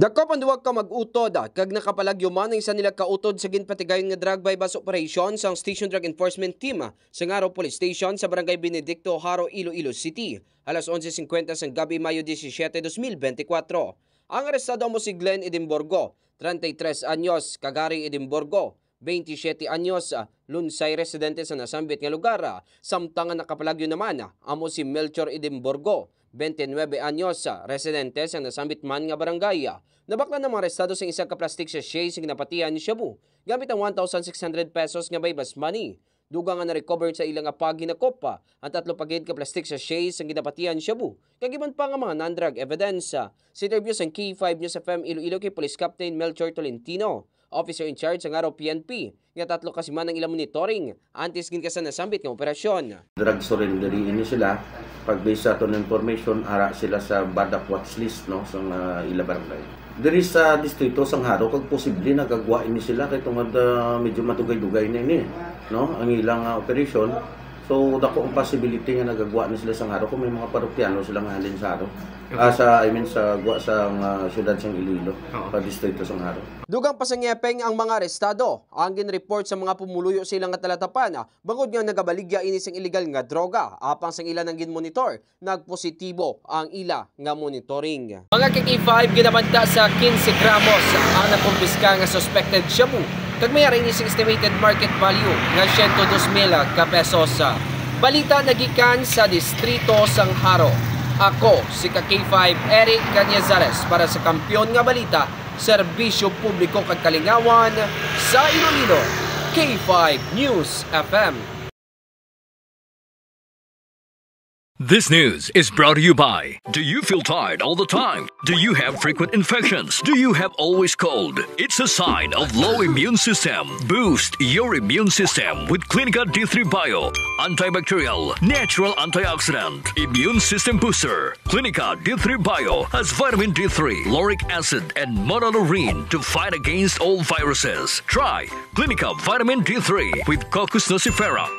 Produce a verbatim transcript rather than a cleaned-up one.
Dakop ang duha ka mag-utod, kag nakapalagyo man ang isa nila ka utod sa ginpatigayon nga drug buy-bust operation sang Station Drug Enforcement Team sa Jaro Police Station sa Barangay Benedicto, Jaro, Iloilo City, alas onse cincuenta sang gabi, Mayo disisiete, dos mil benti kwatro. Ang arestado amo si Glenn Edimburgo, treinta y tres anyos, kag Harry Edimburgo, veintisiete anyos, ah, Lunsay, residente sa nasambit nga lugar, ah, samtang ang nakapalagyo naman, ah, amo si Melchor Edimburgo, veintinuebe anyos, ah, residente sa nasambit man nga barangay. Nabaklan ang mga arestado sing isa ka plastic sachet sing ginapatihan shabu gamit ang one thousand six hundred pesos nga buy-bust money. Dugang nga na-recover sa ila nga paghinakop pa ang tatlo pa gid ka plastic sachet sang ginapatihan shabu kag iban pa nga mga non-drug evidence. Sa interview sang K five News F M Iloilo kay Police Captain Melchor Tolentino, officer in charge sa Jaro P N P, nga tatlo ka semana ang ila monitoring antes gid ka sa nasambit nga operasyon. Drug surrender ini sila. Pag based sa aton information, ara sila sa BADAC watch list, no, sa, ah, ila barangay. Diri sa distrito sang Jaro, kag posible nagagwa ini sila kay tungod, ah, medyo madugay-dugay na ini, no, ang ilang, ah, operasyon. So, dako ang possibility nga nagagwa ni sila sang Jaro kung may mga parokyano sila nga halin sa Jaro. Okay. Ah, sa, I mean, sa gwa sang, ah, siyudad sang Iloilo, Oo. Sa distrito sang Jaro. Dugang pa sa Ngepeng ang mga arestado, ang gin-report sa mga pumuluyo sa ila nga talatapan, ah, bangod nga nagabaligya ini sing illegal nga droga, apang sang ila nang gin-monitor, nagpositibo ang ila nga monitoring. Mga ka-K five, ginabanta sa quince gramos ang nakumpiska nga suspected shabu, kag may ara ini sing estimated market value nga siyento dos mil ka pesos. Balita nagikan sa distrito sang Jaro. Ako si ka-K five Eric Cañizares para sa Kampiyon nga Balita, Serbisyo Publiko kag Kalingawan sa Iloilo, K five News F M. This news is brought to you by. Do you feel tired all the time? Do you have frequent infections? Do you have always cold? It's a sign of low immune system. Boost your immune system with Clinica D three Bio. Antibacterial, natural antioxidant, immune system booster. Clinica D three Bio has vitamin D three, lauric acid, and monolaurin to fight against all viruses. Try Clinica Vitamin D three with Cocos nucifera.